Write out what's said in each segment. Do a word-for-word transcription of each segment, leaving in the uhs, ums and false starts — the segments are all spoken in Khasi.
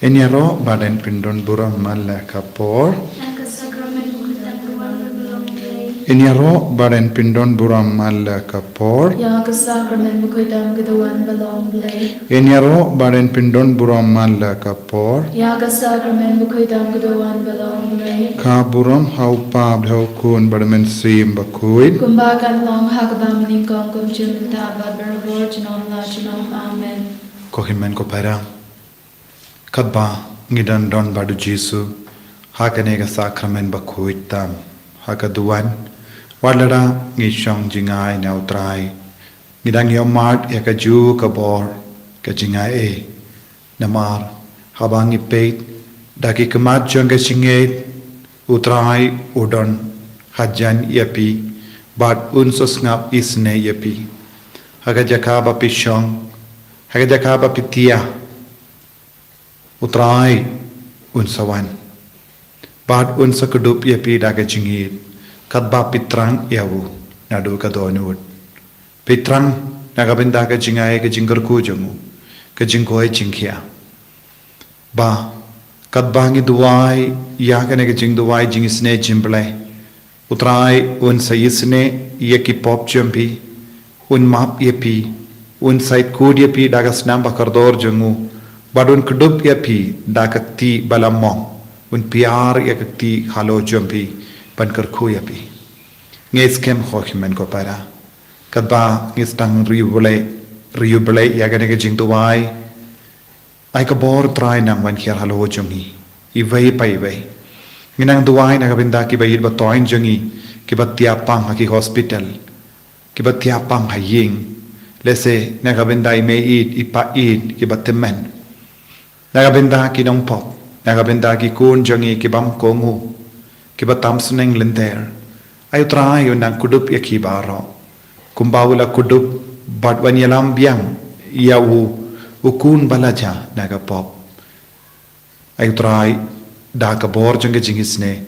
Yn ïaroh bad yn pyndon burom man la ka por. Ïa ka sakramen bakhuid tam ka wan bad ka long Blei. Yn ïaroh bad yn pyndon burom man la ka por. Ïa ka sakramen bakhuid tam ka wan bad ka long Blei. Yn ïaroh bad yn pyndon burom man la ka por. Ïa ka sakramen bakhuid tam ka wan bad ka long Blei. Ka burom ha u Kpa bad ha u Khun bad ha u Mynsiem Bakhuid. Kumba kan long ha kaba mynnyngkong, kumjuh mynta bad barabor junom la junom. Amen. Ko hynmen ko para, katba ngi dang don bad u Jisu ha kane ka sakramen bakhuid tam ha ka duwan, wat lada ngi shong jngai na u Trai, ngi dang ïohmad ïa kajuh ka bor ka jngai. Namar haba ngi peit da ki khmat jong ka jingngeit, u Trai u don hajan ïa phi bad un sa sngap isynei ïa phi. Ha ka jaka ba phi shong, ha ka jaka ba phi thiah, u Trai un sa wan bad un sa kdup ïa phi da ka jingïeit, katba phi thrang ïa u naduh ka dohnud. Phi thrang na ka bynta ka jngai, ka jingkyrkhu jong u, ka jingkoit jingkhiah. Ba katba ngi duwai ïa kane ka jingduwai jingisynei jong u Blei, u Trai un sa isynei ïa ki pop jong phi, un map ïa phi, un sa ïaid kut ïa phi da ka snam ba kordor jong u, bad un kdup ïa phi da ka kti ba la mong, un piar ïa ka kti halor jong phi, ban kyrkhu ïa phi. Ngi skhem, ko hynmen ko para, katba ngi sdang ri U Blei, ri U Blei ïa kane ka jingduwai, ai ka bor Trai nang wan hiar halor jong ngi iwei pa iwei. Ngi nang duwai na ka bynta kiba ïeit ba thoiñ jong ngi, kiba thiah pang ha ki hospital, kiba thiah pang ha ïing. Lehse na ka bynta i mei ïeit, i pa ïeit, kiba tymmen. Na ka bynta ki nongpop, na ka bynta ki khun jong ngi ki bym kohnguh, kiba tam sneng lynter. Ai u Trai un nang kdup ïa ki baroh, kumba u la kdup bad wan ïalam biang ïa u, u khun ba la jia na ka pop. Ai u Trai, da ka bor jong ka jingisynei,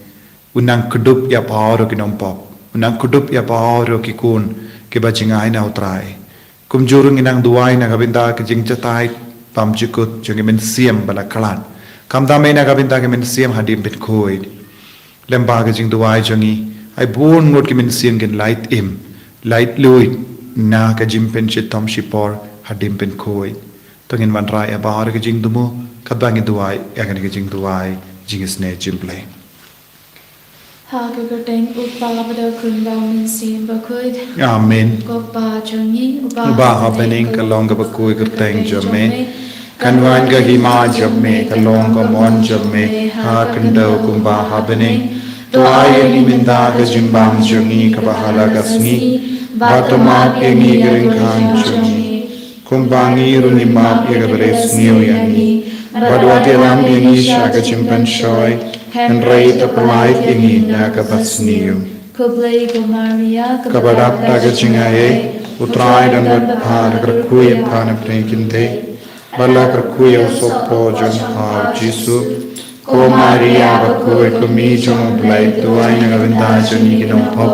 un nang kdup ïa baroh ki nongpop, un nang kdup ïa baroh ki khun kiba jngai na u Trai. Kumjuh ruh ngi nang duwai na ka bynta ka jingjatai bymjukut jong ki mynsiem ba la khlad, khamtam eh na ka bynta ki mynsiem hadien pynkhuid. Lyngba ka jingduwai jong ngi, ai bun ngut ki mynsiem kin lait im, lait luid na ka jingpynshitom shipor hadien pynkhuid. To ngin wanrah ïa baroh ka jingthmu katba ngi duwai ïa kane ka jingduwai jingisynei jong u Blei. Ha ka kyrteng u Kpa bad u Khun bad u Mynsiem Bakhuid. Amen. Ko Kpa jong ngi uba ha bneng, ka long kaba khuid ka kyrteng jong me. Kan wan ka hima jong me, kan long ka mon jong me ha khyndew kumba ha bneng. To ai ïa ngi mynta ka jingbam jong ngi kaba ha la ka sngi, bad to map ïa ngi ki ryngkang jong ngi, kumba ngi ruh ngi map ïa kiba ïasngew ïa ngi. Bad wat ïalam ïa ngi sha ka jingpynshoi, hynrei to pyllait ïa ngi na kaba sniew. Khublei ko Maria, kaba dap da ka jingaiei, u Trai u don bad pha, la kyrkhu ïa pha na pdeng ki kynthei, bad la kyrkhu ïa u sohpor jong pha u Jisu. Ko Maria bakhuid, ko Mei jong u Blei, duwai na ka bynta jong ngi ki nongpop,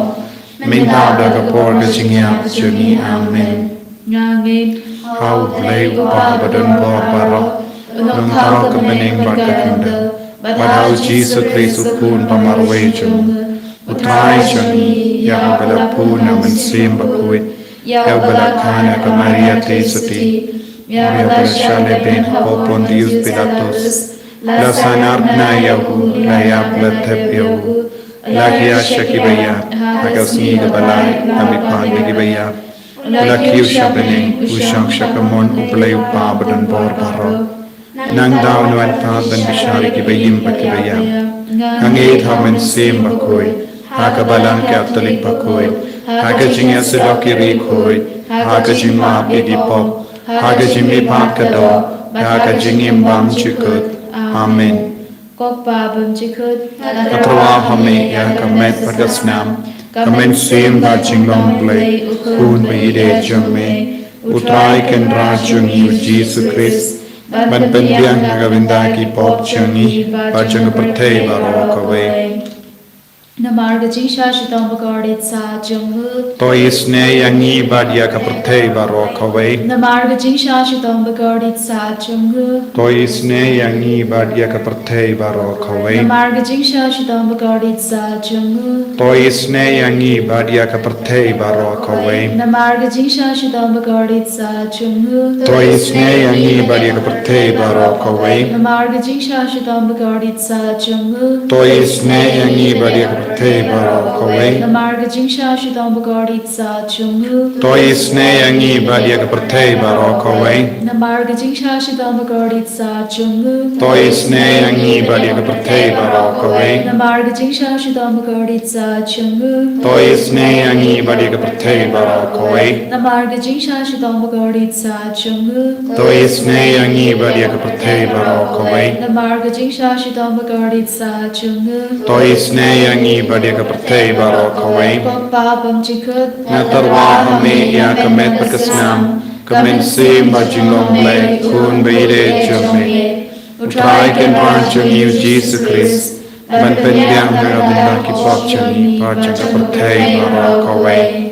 mynta bad ha ka por ka jingïap jong ngi. Amen. Nga ngeit ha U Blei U Kpa ba don bor baroh, U Nongthaw ka bneng bad ka khyndew, bad ha U Jisu Khrist U Khun ba marwei jong U. U Trai jong ngi, ïa uba la bun na U Mynsiem Bakhuid, ïa uba la kha na ka Maria Theisotti, ïa uba la shah lehbeiñ hapoh Pontius Pilatus, la sahnarphna ïa u, la ïap la thep ïa u, la hiar sha kiba ïap, ha ka sngi kaba lai la mihpat na kiba ïap, la kiew sha bneng, u shong sha kamon U Blei U Kpa ba don bor baroh. Nangta un wan pat ban bishar ïa kiba im bad kiba ïap. Nga ngeit ha U Mynsiem Bakhuid, ha ka Balang Katholik bakhuid, ha ka jingïasyllok ïa ki riewkhuid, ha ka jingmap ïa ki pop, ha ka jingmihpat ka doh, ha ka jingim bymjukut. Amen. Ko Kpa bymjukut, nga tyrwa ha me ïa ka met bad ka snam, ka mynsiem bad jinglong Blei, U Khun ba ïeid jong me, U Trai Kynrad jong ngi U Jisu Khrist, ban pynbiang na ka bynta ki pop jong ngi bad jong ka pyrthei baroh kawei. Namar ka jingshah shitom bakordit sah jong u. To isynei ïa ngi bad ïa ka pyrthei baroh kawei. Namar ka jingshah shitom bakordit sah jong u. To isynei ïa ngi bad ïa ka pyrthei baroh kawei. Namar ka jingshah shitom bakordit sah jong u. To isynei ïa ngi bad ïa ka pyrthei baroh kawei. Namar ka jingshah shitom bakordit sah jong u. To isynei ïa ngi bad ïa ka pyrthei baroh kawei. Namar ka jingshah shitom bakordit sah jong u. To isynei ïa ngi bad ïa ka pyrthei baroh kawei. Namar ka jingshah shitom bakordit sah jong u. To isynei ïa ngi bad ïa ka pyrthei baroh kawei. Namar ka jingshah shitom bakordit sah jong u. To isynei ïa ngi bad ïa ka pyrthei baroh kawei. Namar ka jingshah shitom bakordit sah jong u. To isynei ïa ngi bad ïa ka pyrthei baroh kawei. Namar ka jingshah shitom bakordit sah jong u. To isynei ïa ngi bad ïa ka pyrthei baroh kawei. Namar ka jingshah shitom bakordit sah jong u. To isynei ïa ngi bad ïa ka pyrthei baroh kawei. Ko Pa bymjukut. Nga tyrwa ha me ïa ka met bad ka snam, ka mynsiem bad jinglong Blei, khun ba ïeit jong me. U Trai Kynrad jong ngi U Jisu Khrist, ban pynbiang na ka bynta ki pop jong ngi bad jong ka pyrthei baroh kawei.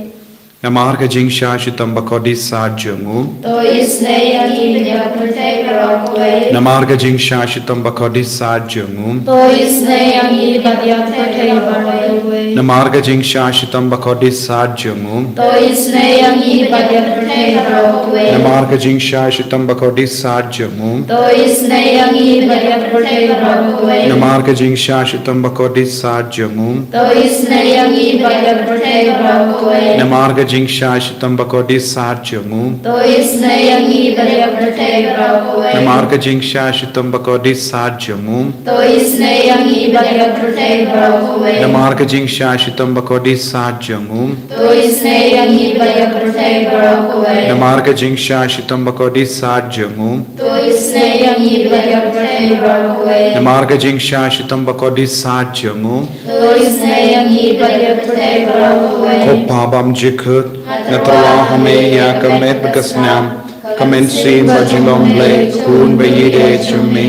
Namar ka jingshah shitom bakordit sah jong u. To isynei ïa ngi bad ïa ka pyrthei baroh kawei. Namar ka jingshah shitom bakordit sah jong u. To isynei ïa ngi bad ïa ka pyrthei baroh kawei. Namar ka jingshah shitom bakordit sah jong u. To isynei ïa ngi bad ïa ka pyrthei baroh kawei. Namar ka jingshah shitom bakordit sah jong u. To isynei ïa ngi bad ïa ka pyrthei baroh kawei. Namar ka jingshah shitom bakordit sah jong u. To isynei ïa ngi bad ïa ka pyrthei baroh kawei. Namar ka jingshah shitom bakordit sah jong u. To isynei ïa ngi bad ïa ka pyrthei baroh kawei. Namar ka jingshah shitom bakordit sah jong u. To isynei ïa ngi bad ïa ka pyrthei baroh kawei. Namar ka jingshah shitom bakordit sah jong u. To isynei ïa ngi bad ïa ka pyrthei baroh kawei. Namar ka jingshah shitom bakordit sah jong u. To isynei ïa ngi bad ïa ka pyrthei baroh kawei. Namar ka jingshah shitom bakordit sah jong u. To isynei ïa ngi bad ïa ka pyrthei baroh kawei. Ko Pa bymjukut, nga tyrwa ha me ïa ka met bad ka snam, ka mynsiem bad jinglong Blei, khun ba ïeit jong me.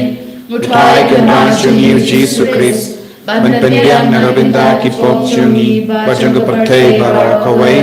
U Trai Kynrad jong ngi U Jisu Khrist, ban pynbiang na ka bynta ki pop jong ngi bad jong ka pyrthei baroh kawei.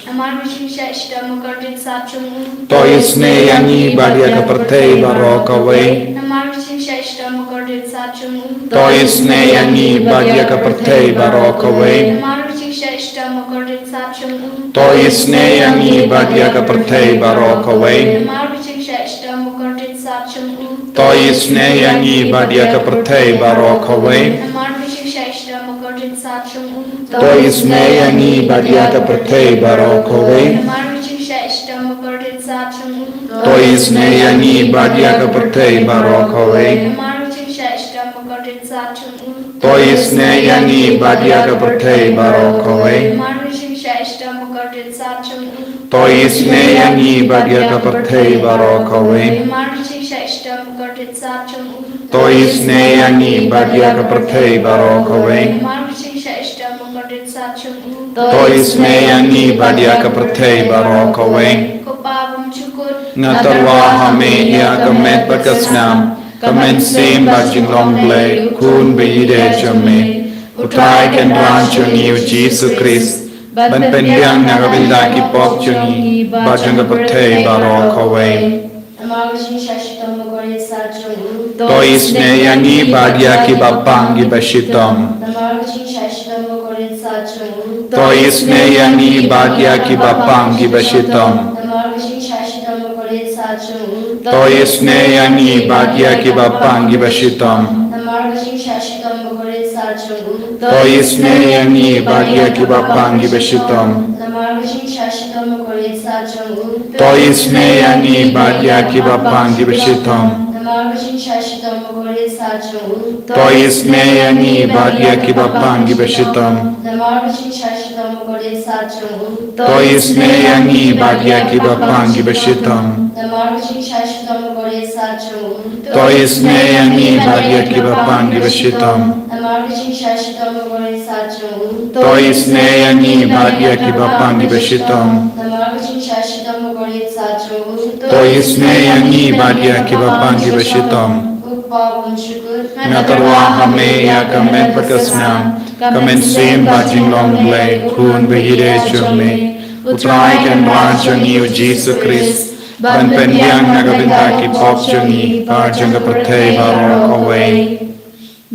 Namar ka jingshah shitom bakordit sah jong u. To isynei ïa ngi bad ïa ka pyrthei baroh kawei. Namar ka jingshah shitom bakordit sah jong u. To isynei ïa ngi bad ïa ka pyrthei baroh kawei. Namar ka jingshah shitom bakordit sah jong u. To isynei ïa ngi bad ïa ka pyrthei baroh kawei. Namar ka jingshah shitom bakordit sah jong u. To isynei ïa ngi bad ïa ka pyrthei baroh kawei. Namar ka jingshah shitom bakordit sah jong u. To isynei ïa ngi bad ïa ka pyrthei baroh kawei. Namar ka jingshah shitom bakordit sah jong u. To isynei ïa ngi bad ïa ka pyrthei baroh kawei. Namar ka jingshah shitom bakordit sah jong u. To isynei ïa ngi bad ïa ka pyrthei baroh kawei. Namar ka jingshah shitom bakordit sah jong u. To isynei ïa ngi bad ïa ka pyrthei baroh kawei. Namar ka jingshah shitom bakordit sah jong u. To isynei ïa ngi bad ïa ka pyrthei baroh kawei. Namar ka jingshah shitom bakordit sah jong u. To isynei ïa ngi bad ïa ka pyrthei baroh kawei. Ko Pa bymjukut. Nga tyrwa ha me ïa ka met bad ka snam, ka mynsiem bad jinglong Blei, khun ba ïeit jong me. U Trai Kynrad jong ngi U Jisu Khrist, ban pynbiang na ka bynta ki pop jong ngi bad jong ka pyrthei baroh kawei. Namar ka jingshah shitom bakordit sah jong u. To isynei ïa ngi bad ïa kiba pang kiba shitom. Namar ka jingshah shitom bakordit sah jong u. To isynei ïa ngi bad ïa kiba pang kiba shitom. Namar ka jingshah shitom bakordit sah jong u. To isynei ïa ngi bad ïa kiba pang kiba shitom. Namar ka jingshah shitom bakordit sah jong u. To isynei ïa ngi bad ïa kiba pang kiba shitom. Namar ka jingshah shitom bakordit sah jong u. To isynei ïa ngi bad ïa kiba pang kiba shitom. Namar ka jingshah shitom bakordit sah jong u. To isynei ïa ngi bad ïa kiba pang kiba shitom. Namar ka jingshah shitom bakordit sah jong u. To isynei ïa ngi bad ïa kiba pang kiba shitom. Namar ka jingshah shitom bakordit sah jong u. To isynei ïa ngi bad ïa kiba pang kiba shitom. Namar ka jingshah shitom bakordit sah jong u. To isynei ïa ngi bad ïa kiba pang kiba shitom. Namar ka jingshah shitom bakordit sah jong u. To isynei ïa ngi bad ïa kiba pang kiba shitom. Nga tyrwa ha me ïa ka met bad ka snam, ka mynsiem bad jinglong Blei, u Khun ba ïeit jong me, U Trai Kynrad jong ngi U Jisu Khrist, ban pynbiang na ka bynta ki pop jong ngi bad jong ka pyrthei baroh kawei.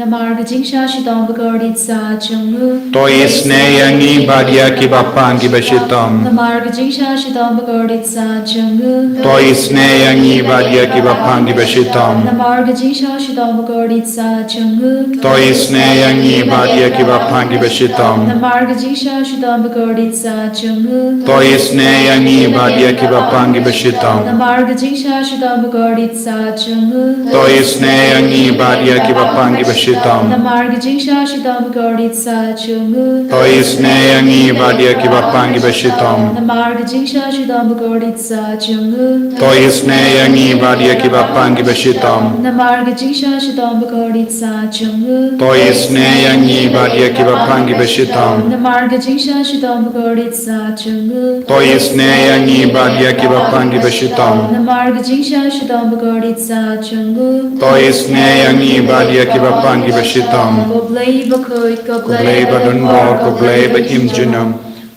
Namar ka jingshah shitom bakordit sa jong u. To isynei ïa ngi bad ïa kiba pang kiba shitom. Namar ka jingshah shitom bakordit sa jong u. To isynei ïa ngi bad ïa kiba pang kiba shitom. Namar ka jingshah shitom bakordit sa jong u. To isynei ïa ngi bad ïa kiba pang kiba shitom. Namar ka jingshah shitom bakordit sa jong u. To isynei ïa ngi bad ïa kiba pang kiba shitom. Namar ka jingshah shitom bakordit sa jong u. To isynei ïa ngi bad ïa kiba pang kiba shitom. Namar ka jingshah shitom bakordit sa jong u. To isynei ïa ngi bad ïa kiba pang kiba shitom. Namar ka jingshah shitom bakordit sa jong u. To isynei ïa ngi bad ïa kiba pang kiba shitom. Namar ka jingshah shitom bakordit sa jong u. To isynei ïa ngi bad ïa kiba pang kiba shitom. Namar ka jingshah shitom bakordit sa jong u. To isynei ïa ngi bad ïa kiba pang kiba shitom. Namar ka jingshah shitom bakordit sa jong u. To isynei ïa ngi bad ïa kiba pang kiba shitom. Ko Blei bakhuid, ko Blei badonbor, ko Blei ba im junom.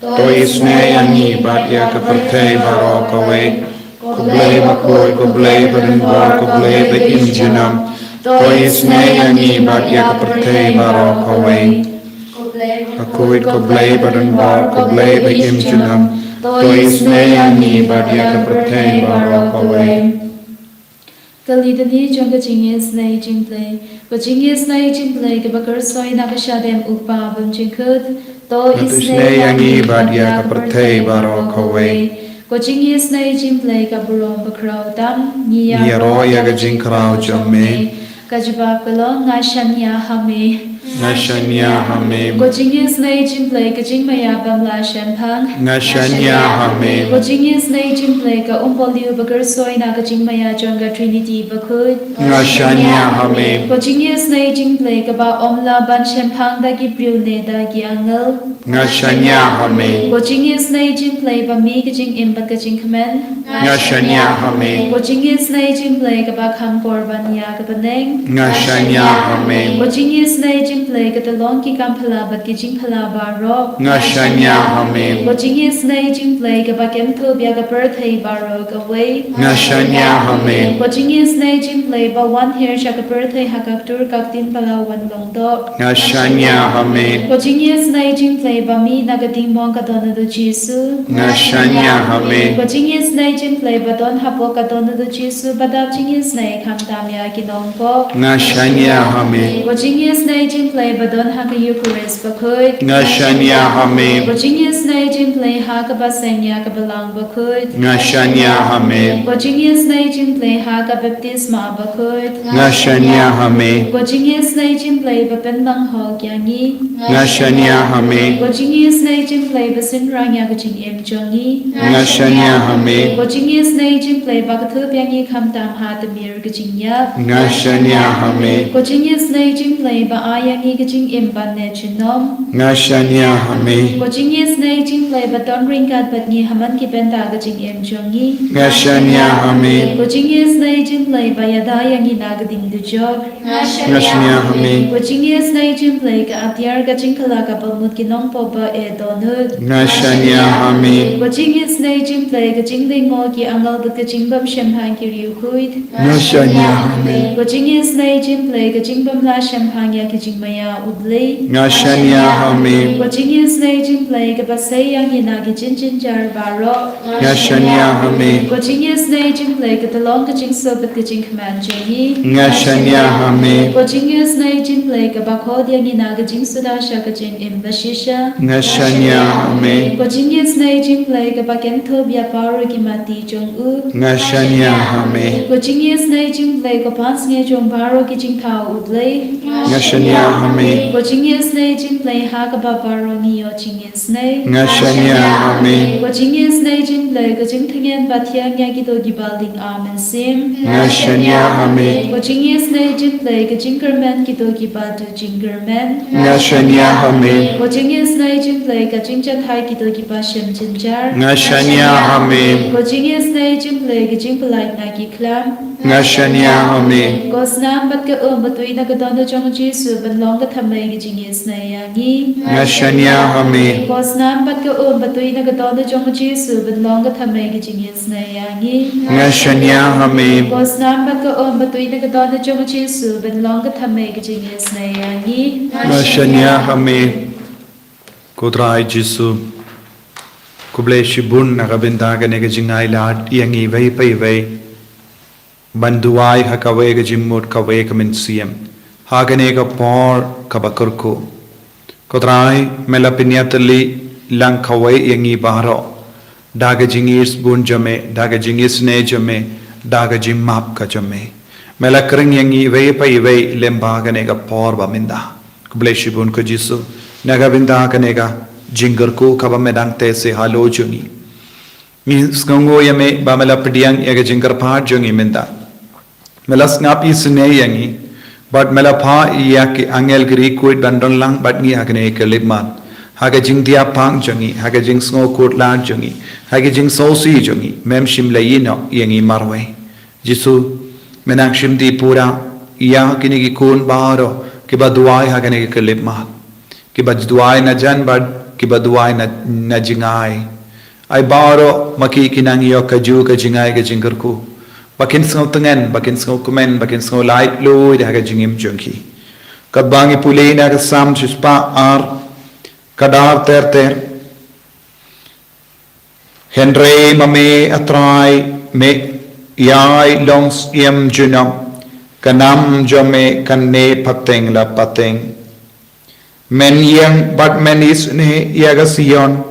To isynei ïa ngi bad ïa ka pyrthei baroh kawei. Ko Blei bakhuid, ko Blei badonbor, ko Blei ba im junom. To isynei ïa ngi bad ïa ka pyrthei baroh kawei. Ko Blei bakhuid, ko Blei badonbor, ko Blei ba im junom. To isynei ïa ngi bad ïa ka pyrthei baroh kawei. Ka Litany jong ka jingisynei jong U Blei. Ka jingisynei jong U Blei kaba kyrsoi na ka shadem U Kpa bymjukut. To isynei ïa ngi bad ïa ka pyrthei baroh kawei. Ka jingisynei jong U Blei ka burom bakhraw tam. Ngi ïaroh ïa ka jingkhraw jong me. Ka jubab ka long, nga shaniah ha me. Nga shaniah ha me. Ka jingisynei jong U Blei ka jingmaïa bym lah shemphang. Nga shaniah ha me. Ka jingisynei jong U Blei ka umpohliew ba kyrsoi na ka jingmaïa jong ka Trinity bakhuid. Nga shaniah ha me. Ka jingisynei jong U Blei kaba ym lah ban shemphang da ki briew ne da ki angel. Nga shaniah ha me. Ka jingisynei jong U Blei ba mih ka jingim bad ka jingkmen. Nga shaniah ha me. Ka jingisynei jong U Blei kaba kham kor ban ïa ka bneng. Nga shaniah ha me. Ka jingisynei jong U Blei ka tyllong ki kam phylla bad ki jingphylla baroh. Nga shaniah ha me. Ka jingisynei jong U Blei kaba kem thup ïa ka pyrthei baroh kawei. Nga shaniah ha me. Ka jingisynei jong U Blei ba wan hiar sha ka pyrthei ha ka ktur ka ktien palat wan long doh. Nga shaniah ha me. Ka jingisynei jong U Blei ba mih na ka diengmong ka don u Jisu. Nga shaniah ha me. Ka jingisynei jong U Blei ba don hapoh ka don u Jisu ba dap jingisynei khamtam ïa ki nongpop. Nga shaniah ha me. Ka jingisynei jong U Blei ba don ha ka Eukharist bakhuid. Nga shaniah ha me. Ka jingisynei jong U Blei ha kaba seng ïa ka Balang bakhuid. Nga shaniah ha me. Ka jingisynei jong U Blei ha ka baptisma bakhuid. Nga shaniah ha me. Ka jingisynei jong U Blei ba pynlong hok ïa ngi. Nga shaniah ha me. Ka jingisynei jong U Blei ba synran ïa ka jingim jong ngi. Nga shaniah ha me. Ka jingisynei jong U Blei ba ka thup ïa ngi khamtam ha tmier ka jingïap. Nga shaniah ha me. Ka jingisynei jong U Blei ba ai ïa ngi ka jingim ban leit junom. Nga shaniah ha me. Ka jingisynei jong U Blei ba don ryngkat bad ngi ha man ki bynta ka jingim jong ngi. Nga shaniah ha me. Ka jingisynei jong U Blei ba ïada ïa ngi na ka ding dujok. Nga shaniah ha me. Ka jingisynei jong U Blei ka atiar ka jingkylla kaba mut ki nongpop ba eh dohnud. Nga shaniah ha me. Ka jingisynei jong U Blei ka jinglyngngoh ki angel bad ka jingbymshemphang ki riewkhuid. Nga shaniah ha me. Ka jingisynei jong U Blei ka jingbymlah shemphang ïa ki jingmaïa U Blei. Nga shaniah ha me. Ka jingisynei jong U Blei kaba sei ïa ngi na ki jingjynjar baroh. Nga shaniah ha me. Ka jingisynei jong U Blei ka tyllong ka jingsuk bad ka jingkmen jong ngi. Nga shaniah ha me. Ka jingisynei jong U Blei kaba khot ïa ngi na ka jingsuda sha ka jingim bashisha. Nga shaniah ha me. Ka jingisynei jong U Blei kaba kynthup ïa baroh ki mati jong u. Nga shaniah ha me. Ka jingisynei jong U Blei ka pansngiat jong baroh ki jingthaw U Blei. Nga shaniah ha me. Ka jingisynei jong U Blei ha kaba baroh ngi ïoh jingisynei. Nga shaniah Amen. Ko jingisynei jong U Blei, ka jingthyngian ba thiang ïa kito kiba ling amen sim. Nga shaniah, amen. Ko jingisynei jong U Blei, ka jingkyrmen kito kiba duh jingkyrmen. Nga shaniah, amen. Ko jingisynei jong U Blei, ka jingjahthait kito kiba shem jynjar. Nga shaniah, amen. Ko jingisynei jong U Blei, ka jingpyllait na ki khlam. Nga shaniah, amen. Ko snam bad ka um ba tui na ka dohnud jong U Jisu, ban long ka thymmei ka jingisynei ïa ngi. Nga shaniah, amen. Ko snam bad ka um ba tui na ka dohnud jong U Jisu, ban long ka thymmei ka jingisynei ïa ngi. Nga shaniah, amen. Ko snam bad ka um ba tui na ka dohnud jong U Jisu, ban long ka thymmei ka jingisynei ïa ngi. Nga shaniah, amen. Ko Trai Jisu, khublei shibun na ka bynta kane ka jingai lad ïa ngi iwei pa iwei, ban duwai ha kawei ka jingmut, kawei ka mynsiem, ha kane ka por kaba kyrkhu. Ko Trai, me la pynïatylli lang kawei ïa ngi baroh da ka jingisbun jong me, da ka jingisynei jong me, da ka jingmap ka jong me. Me la khring ïa ngi iwei pa iwei lyngba kane ka por ba mynta. Khublei shibun ko Jisu na ka bynta kane ka jingkyrkhu kaba me dang teh sha halor jong ngi. Ngi sngewnguh ïa me ba me la pdiang ïa ka jingkyrpad jong ngi mynta. Me la sngap isynei ïa ngi, bad me la phah ïa ki angel ki riewkhuid ban don lang bad ngi ha kane ka khyllipmat, ha ka jingthiah pang jong ngi, ha ka jingsngewkhuslai jong ngi, ha ka jingsngewsih jong ngi. Mem shym la ïehnoh ïa ngi marwei. Jisu, me nang shim ti pura ïa kine ki khun baroh kiba duwai ha kane ka khyllipmat, kiba duwai na jan bad kiba duwai na, na jingai. Ai baroh ma ki ki nang ïoh kajuh ka jingai ka jingkyrkhu, ba kin sngewtngen, ba kin sngewkmen, ba kin sngewlaitluid ha ka jingim jong ki. Katba ngi pule na ka Salm shispah ar, ka dar ter ter. Hynrei ma me, A Trai, me ïai long syiem junom, ka nam jong me kan neh pateng la pateng. Men ïeng bad men isynei ïa ka Sion,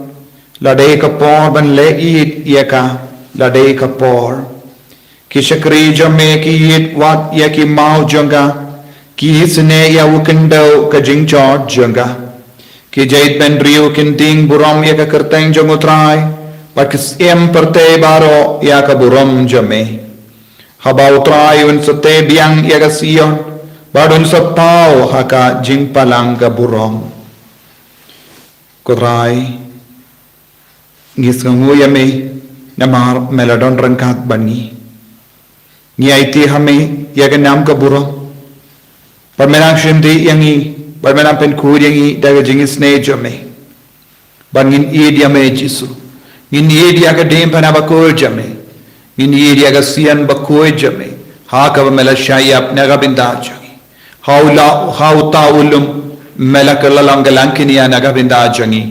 la dei ka por ban leh ïeit ïa ka, la dei ka por. Ki shakri jong me ki ïeit wat ïa ki maw jong ka, ki isynei ïa u khyndew ka jingjot jong ka. Ki jaitbynriew kin dieng burom ïa ka kyrteng jong U Trai, bad ki syiem pyrthei baroh ïa ka burom jong me. Haba U Trai un sa teh biang ïa ka Sion, bad un sa paw ha ka jingpalang ka burom. Ko Trai, ngi sngewnguh ïa me, namar me la don ryngkat bad ngi. Ngi aiti ha me ïa ka nam ka burom, bad me nang shim ti ïa ngi, bad me nang pynkhuid ïa ngi da ka jingisynei jong me. Bad ngin ïeit ïa me Jisu. Ngin ïeit ïa ka diengphna bakhuid jong me. Ngin ïeit ïa ka Sion bakhuid jong me, ha kaba me la shah ïap na ka bynta jong ngi. Ha u la, ha uta u lum me la kylla long ka langkñia na ka bynta jong ngi,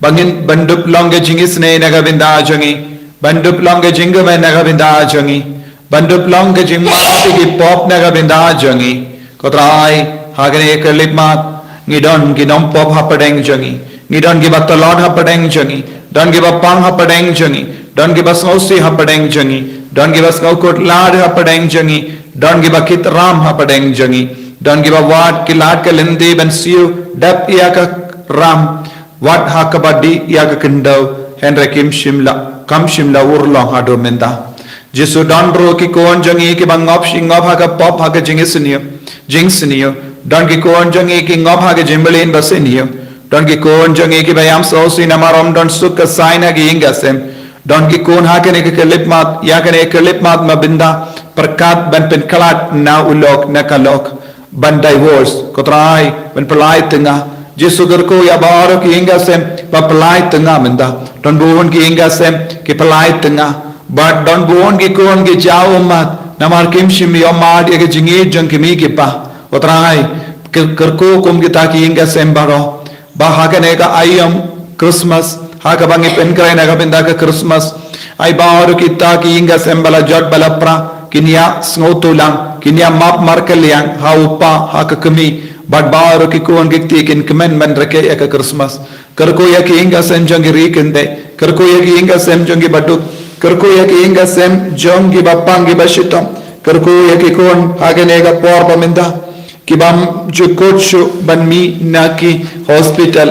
ba ngin, ban dup long ka jingisynei na ka bynta jong ngi, ban dup long ka jingkmen na ka bynta jong ngi, ban dup long ka jingmap ïa ki pop na ka bynta jong ngi. Ko Trai, ha kane ka khyllipmat, ngi don ki nongpop hapdeng jong ngi, ngi don kiba tlot hapdeng jong ngi, don kiba pang hapdeng jong ngi, don kiba sngewsih hapdeng jong ngi, don kiba sngewkhuslai hapdeng jong ngi, don kiba kit ram hapdeng jong ngi, don kiba wad ki lad ki lynti ban siew dep ïa ka ram, wat ha kaba dih ïa ka khyndew, hynrei kim shym la, kam shym la urlong haduh mynta. Jisu, don ruh ki khun jong ngi kiba ngop shi ngop ha ka pop, ha ka jingisniew, jingsniew. Don ki khun jong ngi ki ngop ha ka jingmlien basniew. Don ki khun jong ngi kiba ïam sngewsih namar ym don suk ka saiñ ha ka ïing ka sem. Don ki khun ha kane ka khyllipmat, ïa kane ka khyllipmat ma bynta, pyrkhat ban pynkhlad na u lok na ka lok, ban divorce. Ko Trai, ban pyllait tnga. Jisu, kyrkhu ïa baroh ki ïing ka sem ba pyllait tnga mynta. Don bun ki ïing ka sem ki pyllait tnga, bad don bun ki khun ki jaw ummat namar kim shym ïohmad ïa ka jingïeit jong ki kmie ki kpa. Ko Trai, kyr-, kyrkhu kum kita ki ïing ka sem baroh, ba ha kane ka aïom Christmas, ha kaba ngi pynkhreh na ka bynta ka Christmas, ai baroh kita ki ïing ka sem ba la jot ba la pra, kin ïa sngewthuh lang, kin ïa map markylliang ha u kpa, ha ka kmie, bad baroh ki khun ki kti kin kmen ban rakhe ïa ka Christmas. Kyrkhu ïa ki ïing ka sem jong ki ri kynthei, kyrkhu ïa ki ïing ka sem jong kiba duk, kyrkhu ïa ki ïing ka sem jong kiba pang kiba shitom, kyrkhu ïa ki khun ha kane ka por ba mynta, ki bym ju kut shuh ban mih na ki hospital,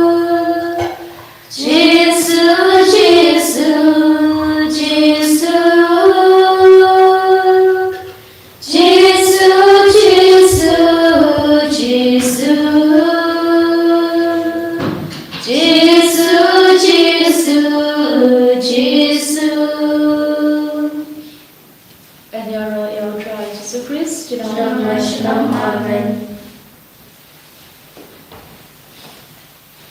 Jisu. Ïaroh ïa U Trai Jisu Khrist. Junom la shalom. Amen.